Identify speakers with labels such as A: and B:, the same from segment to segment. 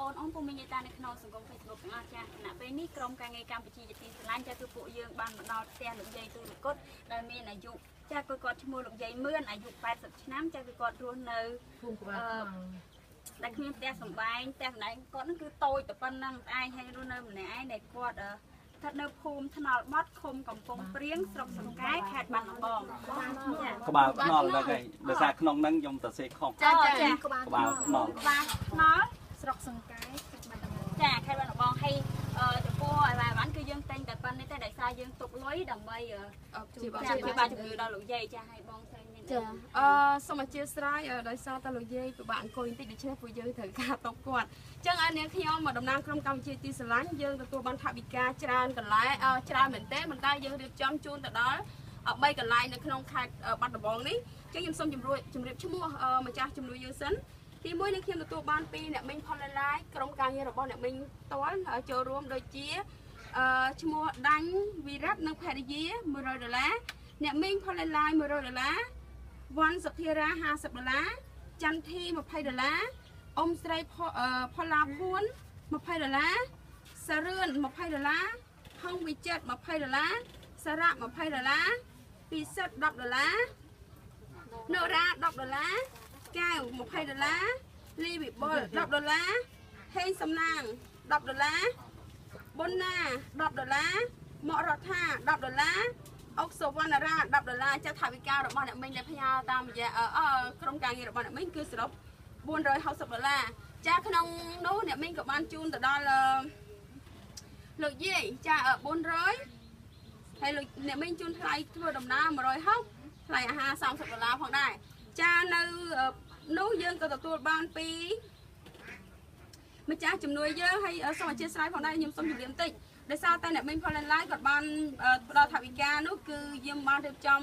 A: ប្អូនអ៊ំពូមីងយាយតានៅក្នុងសង្គម Facebook ទាំងអស់ចាខណៈពេលនេះក្រុមការងារកម្ពុជាជាទីស្រឡាញ់ចាគឺពួកយើងបានមកដល់ផ្ទះលោកយាយទូរគតដែលមានអាយុចាគឺគាត់ឈ្មោះលោកយាយមឿនអាយុ80ឆ្នាំចាគឺគាត់រស់នៅ
B: ភូមិក្បាលខ្នង
A: ដែលគ្មានផ្ទះសម្បែងផ្ទះសម្បែងគាត់នឹងគឺតូចតែប៉ុណ្្នឹងឯងហើយរស់នៅម្នាក់ឯងដែលគាត់ស្ថិតនៅភូមិថ្នល់បត់ឃុំកំពង់ព្រៀងស្រុកសង្កែខេត្តបាត់ដំបង
C: ក្បាលខ្នល់ហ្នឹងហើយដោយសារក្នុងហ្នឹងខ្ញុំសរសេរខុស
A: ចាចា
C: ក្បាលខ្នល់
A: ក្បាលខ្នល់
D: ស្រុកសង្កែខេត្តបាត់ដំបង
A: ចាខេត្តបាត់ដំបងហើយចំពោះអីវ៉ាន់គឺយើងទិញតែប៉ុណ្្នេះទេដោយសារយើងទុកលុយដើម្បី
E: ព្យាបាល
A: ចាព្យាបាលជំងឺដល់លោកយាយចាហើយបងស្រីមាន
E: ចាសូមអធិស្ឋានដោយសារតែលោកយាយពិបាកអង្គុយបន្តិចដូច្នេះពួកយើងត្រូវការតបគាត់អញ្ចឹងឲ្យនាងខ្ញុំមកតំណាងក្រុមកម្ពុជាទីស្រឡាញ់យើងទទួលបានថវិកាច្រើនកន្លែងច្រើនមែនទែនប៉ុន្តែយើងរៀបចំជូនទៅដល់3កន្លែងនៅក្នុងខេត្តបាត់ដំបងនេះអញ្ចឹងខ្ញុំសូមជម្រាបឈ្មោះម្ចាស់ជំនួយយើងសិនទី1នេះខ្ញុំទទួលបានពីអ្នកមីងផុលឡាយក្រុមការងាររបស់អ្នកមីងតលចូលរួមដូចជាឈ្មោះដាញ់វិរៈនិងភរិយា100ដុល្លារអ្នកមីងផុលឡាយ100ដុល្លារវ៉ាន់សុធារា50ដុល្លារចន្ទធី20ដុល្លារអ៊ំស្រីផល្លាភួន20ដុល្លារសារឿន20ដុល្លារហុងវិចិត្រ20ដុល្លារសារៈ20ដុល្លារពិសិដ្ឋ10ដុល្លារនរ៉ា10ដុល្លារកែវ20ដុល្លារលីវិបុល10ដុល្លារហេងសំណាង10ដុល្លារប៊ុនណា10ដុល្លារមករដ្ឋា10ដុល្លារអុកសុវណ្ណរា10ដុល្លារចាថវិការបស់អ្នកមីងដែលផ្ញើតាមរយៈក្រុមការងាររបស់អ្នកមីងគឺសរុប460ដុល្លារចាក្នុងនោះអ្នកមីងក៏បានជូនទៅដល់លោកយាយចា400ហើយលោកអ្នកមីងជូនថ្លៃធ្វើដំណើរ160ថ្លៃអាហារ30ដុល្លារផងដែរចានៅនោះយើងក៏ទទួលបានពីម្ចាស់ជំនួយយើងហើយសូមអធិស្ឋានផងដែរខ្ញុំសូមជម្រាបបន្តិចដោយសារតែអ្នកមីងផលឡាយគាត់បានផ្ដល់ថវិកានោះគឺយើងបានរៀបចំ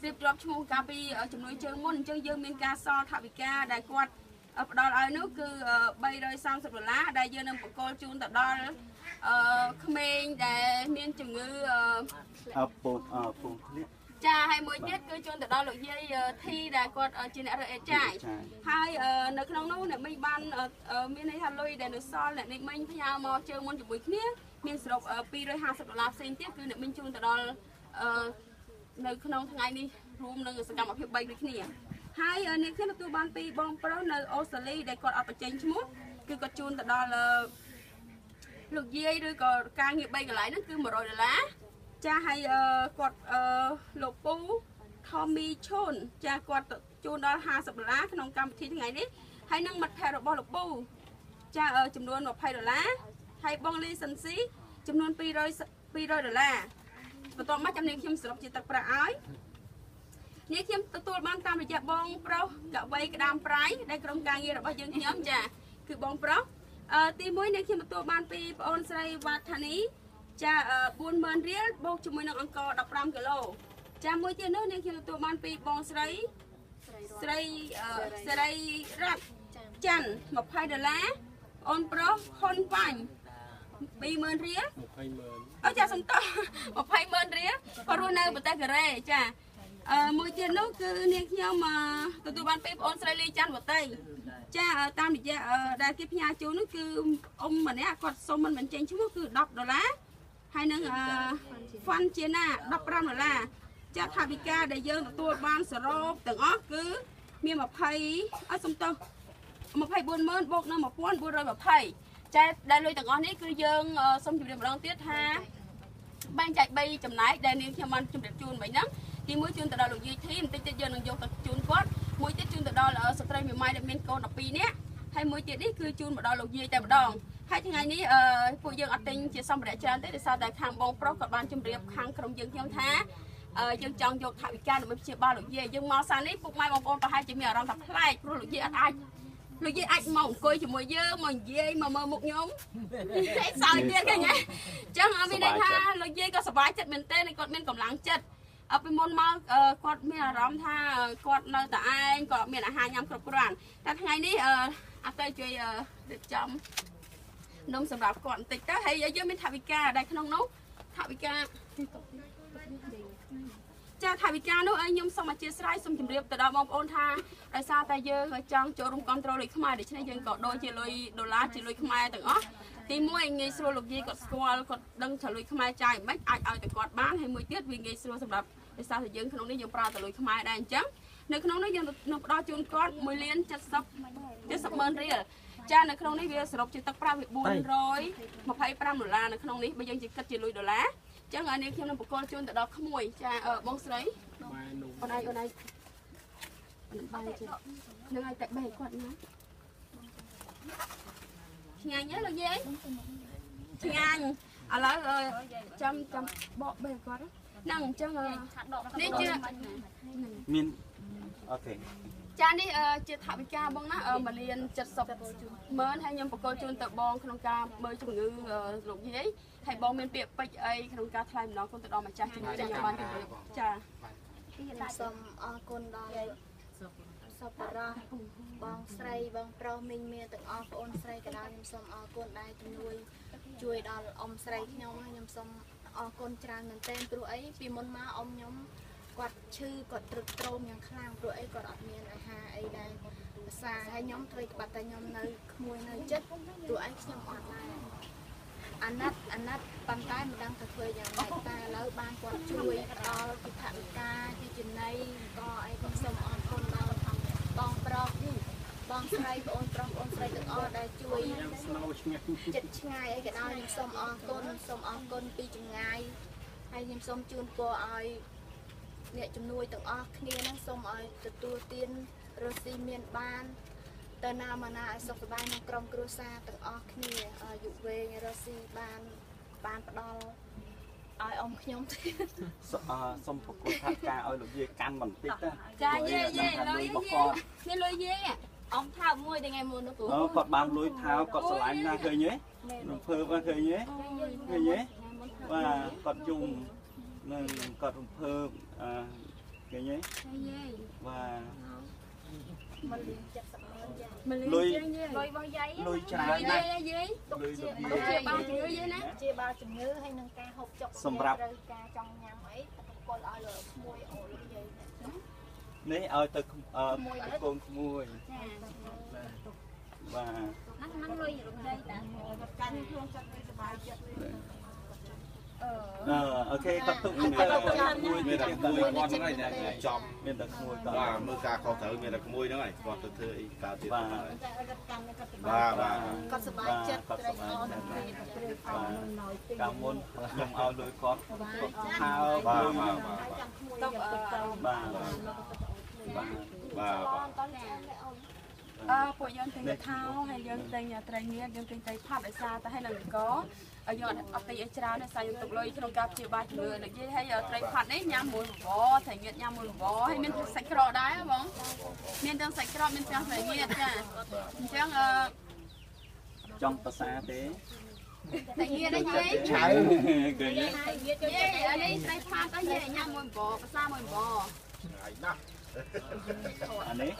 E: រៀបរាប់ឈ្មោះកាលពីជំនួយជើងមុនអញ្ចឹងយើងមានការសល់ថវិកាដែលគាត់ផ្ដល់ឲ្យនោះគឺ330ដុល្លារដែលយើងនឹងបកគលជូនទៅដល់ក្មេងដែលមានជំងឺ
C: ពូធ្លាក់
E: ចាហើយមួយទៀតគឺជូនទៅដល់លោកយាយធីដែលគាត់ជាអ្នករើសអេតចាយហើយនៅក្នុងនោះអ្នកមីងបានមានន័យថាលុយដែលនៅសល់អ្នកមីងផ្ញើមកជើងមុនជាមួយគ្នាមានសរុប250ដុល្លារផ្សេងទៀតគឺអ្នកមីងជូនទៅដល់នៅក្នុងថ្ងៃនេះរួមនឹងសកម្មភាព3ដូចគ្នាហើយអ្នកខ្ញុំទទួលបានពីបងប្រុសនៅអូស្ត្រាលីដែលគាត់អត់បញ្ចេញឈ្មោះគឺគាត់ជូនទៅដល់លោកយាយឬក៏ការងារ3កន្លែងហ្នឹងគឺ100ដុល្លារចាហើយគាត់លោកពូថមីឈុនចាគាត់ជូនដល់50ដុល្លារក្នុងកម្មវិធីថ្ងៃនេះហើយនឹងមិត្តភ័ក្តិរបស់លោកពូចាចំនួន20ដុល្លារហើយបងលីសិនស៊ីចំនួន200ដុល្លារបន្ទាប់មកចាំនាងខ្ញុំសរុបជាទឹកប្រាក់ឲ្យនេះខ្ញុំទទួលបានតាមរយៈបងប្រុសកវីក្តាមប្រៃដែលក្រុមការងាររបស់យើងខ្ញុំចាគឺបងប្រុសទី1នេះខ្ញុំទទួលបានពីប្អូនស្រីវ៉ាថានីចា40000រៀលបូកជាមួយនឹងអង្ករ15គីឡូចាមួយទៀតនោះនាងខ្ញុំទទួលបានពីបងស្រីស្រីសេរីរ៉ាត់ច័ន្ទ20ដុល្លារអូនប្រុសហ៊ុនវ៉ាញ់20000រៀល20000អូចាសំតោ200,000រៀលគាត់រស់នៅប្រទេសកូរ៉េចាមួយទៀតនោះគឺនាងខ្ញុំទទួលបានពីបងស្រីលីច័ន្ទវតីចាតាមរយៈដែលគេផ្ញើជូននោះគឺអ៊ំម្នាក់គាត់សុំមិនបញ្ចេញឈ្មោះគឺ10ដុល្លារហើយនឹងហ្វាន់ជាណា15ដុល្លារចាថវិកាដែលយើងទទួលបានសរុបទាំងអស់គឺមាន20អត់សំទោស240,000បូកនឹង1420ចាដែលលុយទាំងអស់នេះគឺយើងសូមជម្រាបម្ដងទៀតថាបែងចែក3ចំណែកដែលនាងខ្ញុំបានជម្រាបជូនមិញហ្នឹងទី1ជូនទៅដល់លោកយាយធីបន្តិចទៀតយើងនឹងយកទៅជូនគាត់មួយទៀតជូនទៅដល់ស្ត្រីមេម៉ាយដែលមានកូន12នាក់ហើយមួយទៀតនេះគឺជូនមកដល់លោកយាយតែម្ដងហើយថ្ងៃនេះពួកយើងអត់ទិញជាសម្ភារៈច្រើនទេដោយសារតែខាងបងប្រុសគាត់បានជម្រាបខាងក្រុមយើងខ្ញុំថាយើងចង់យកថវិកាដើម្បីព្យាបាលលោកយាយយើងមកសានេះពុកម៉ែបងប្អូនប្រហែលជាមានអារម្មណ៍ថាប្លែកព្រោះលោកយាយអត់អាចលោកយាយអាចមកអង្គុយជាមួយយើងមកនិយាយមកមើលមុខខ្ញុំតែសើចទៀតឃើញទេអញ្ចឹងមានន័យថាលោកយាយក៏សប្បាយចិត្តមែនទែនគាត់មានកម្លាំងចិត្តពីមុនមកគាត់មានអារម្មណ៍ថាគាត់នៅតែឯងគាត់មានអាហារញ៉ាំគ្រប់គ្រាន់តែថ្ងៃនេះអត់ទៅជួយរៀបចំនំសម្រាប់គាត់បន្តិចទៅហើយយើងមានថវិកាដែលក្នុងនោះថវិកា ចាថវិកានោះឲ្យខ្ញុំសូមអធិស្ឋានសូមជម្រាបទៅដល់បងប្អូនថាដោយសារតែយើងចង់ចូលរួមគ្រប់គ្រងលុយខ្មែរដូច្នេះយើងក៏ដូចជាលុយដុល្លារជាលុយខ្មែរទាំងអស់ទី1ងាយស្រួលលោកយាយគាត់ស្គាល់គាត់ដឹងថាលុយខ្មែរចាយមិនអាចឲ្យតែគាត់បានហើយមួយទៀតវាងាយស្រួលសម្រាប់ដោយសារតែយើងក្នុងនេះយើងប្រើតែលុយខ្មែរដែរអញ្ចឹងនៅក្នុងនេះយើងនឹងផ្ដល់ជូនគាត់1លាន70ម៉ឺនរៀលចានៅក្នុងនេះវាសរុបជាទឹកប្រាក់វា425ដុល្លារនៅក្នុងនេះបើយើងជាគិតជាលុយដុល្លារអញ្ចឹងអានេះខ្ញុំនឹងបកលជូនទៅដល់ក្មួយចាបងស្រីអូនឯងអូនឯងបាយជិះនឹងឲ្យតែបែកគាត់ណាឆ្ងាញ់ហ៎លោកយាយឆ្ងាញ់ឥឡូវចាំបកបែកគាត់ហ្នឹងអញ្ចឹងនេះជា
C: មានអូខេ
E: ចានេះជាថវិកាបងណា1លាន70ម៉ឺនហើយខ្ញុំបកលជូនទៅបងក្នុងការមើលជំងឺលោកយាយហើយបងមានពាក្យពេចន៍អីក្នុងការថ្លែងអំណរគុណទៅដល់ម្ចាស់ជំនួយដែលខ្ញុំបានជម្រាបចា
D: ខ្ញុំសូមអរគុណដល់សប្បុរសបងស្រីបងប្រុសមីងមាទាំងអស់បងស្រីក៏ដោយខ្ញុំសូមអរគុណដែរជំនួយជួយដល់អ៊ំស្រីខ្ញុំខ្ញុំសូមអរគុណច្រើនមែនទែនព្រោះអីពីមុនមកអ៊ំខ្ញុំគាត់ឈឺគាត់ទ្រុឌទ្រោមយ៉ាងខ្លាំងព្រោះអីគាត់អត់មានអាហារអីដែរភាសាហើយខ្ញុំធ្វើក្បាត់តែខ្ញុំនៅក្មួយនៅចិត្តព្រោះអីខ្ញុំអត់ដែរអាណិតប៉ុន្តែមិនដឹងថាធ្វើយ៉ាងម៉េចតែឥឡូវបានគាត់ជួយដល់ពិថវិកាជាចំណីក៏អីខ្ញុំសូមអរគុណដល់បងប្រុសបងស្រីបងប្រុសបងស្រីទាំងអស់ដែលជួយចិត្តឆ្ងាយអីក៏ដោយខ្ញុំសូមអរគុណសូមអរគុណពីចម្ងាយហើយខ្ញុំសូមជូនពរឲ្យអ្នកជំនួយទាំងអស់គ្នានឹងសូមឲ្យទទួលទានរស់ស៊ីមានបានទៅណាមកណាឲ្យសុខសប្បាយក្នុងក្រុមគ្រួសារទាំងអស់គ្នាអាយុវែងរស់ស៊ីបានផ្ដល់ឲ្យអ៊ំខ្ញុំទៀត
C: សូមប្រគល់ថាការឲ្យលោកយាយកាន់បន្តិចណា
E: ចាយាយយាយលុយនេះលុយយាយ
A: អ៊ំថើបមួយថ្ងៃមុននោះ
C: អូគាត់បានលុយថើបគាត់ស្រឡាញ់ណាស់ឃើញទេរំភើបឃើញទេឃើញទេបាទគាត់យំនឹងគាត់រំភើបឃើញទេបាទលុយ
A: លុយរបស់យាយ
C: លុយច្រើនណាស់
E: យាយទុកជាបានជំងឺយាយណា
D: ជាបាលជំងឺហើយនឹងការហូបចុក
C: សម្រាប់
D: ត្រូវការចង់ញ៉ាំអីបកលឲ្យលោកក្មួយអូលោកយាយ
C: នេះឲ្យទៅកូនក្មួយបាទ
A: ហ្នឹងលុយលោកយាយតា
D: កាន់ខ្លួនចិត្តសប្បាយចិត្ត
C: អូខេគាត់ទុកមានតែមួយ
B: មានតែក្មួយគាត់ហ្នឹងហើយចំ
C: មានតែក្មួយគាត់
B: បាទមើលការខុសត្រូវមានតែក្មួយហ្នឹងហើយគាត់ទៅធ្វើអីកើតទៀត
C: បាទ
B: បាទ
D: គាត់សប្បាយចិត្តត្រេកអរនឹងគ្នា
C: កាលមុនខ្ញុំឲ្យលុយគាត់គាត់ថើប
B: បាទ
E: ទុក
C: បាទ
B: បាទ
E: ពួកយើងទិញថោហើយយើងទិញត្រីងៀតយើងទិញត្រីផាត់ដោយសារតែឲ្យនឹងកយើងអត់ទិញអីច្រើនដោយសារយើងទុកលុយក្នុងការព្យាបាលជំងឺនិយាយហើយត្រីផាត់នេះញ៉ាំមួយបបរត្រីងៀតញ៉ាំមួយបបរហើយមានសាច់ក្រកដែរបងមានទាំងសាច់ក្រកមានទាំងត្រីងៀតចាអញ្ចឹង
C: ចង់ភាសាទេ
E: ត្រីងៀតនេះយាយ
C: ឆៅឃើញទេ
E: យាយអានេះត្រីផាត់ទៅយាយញ៉ាំមួយបបរភាសាមួយបបរ
B: ឆ្ងាញ់ណាស់
C: អានេះ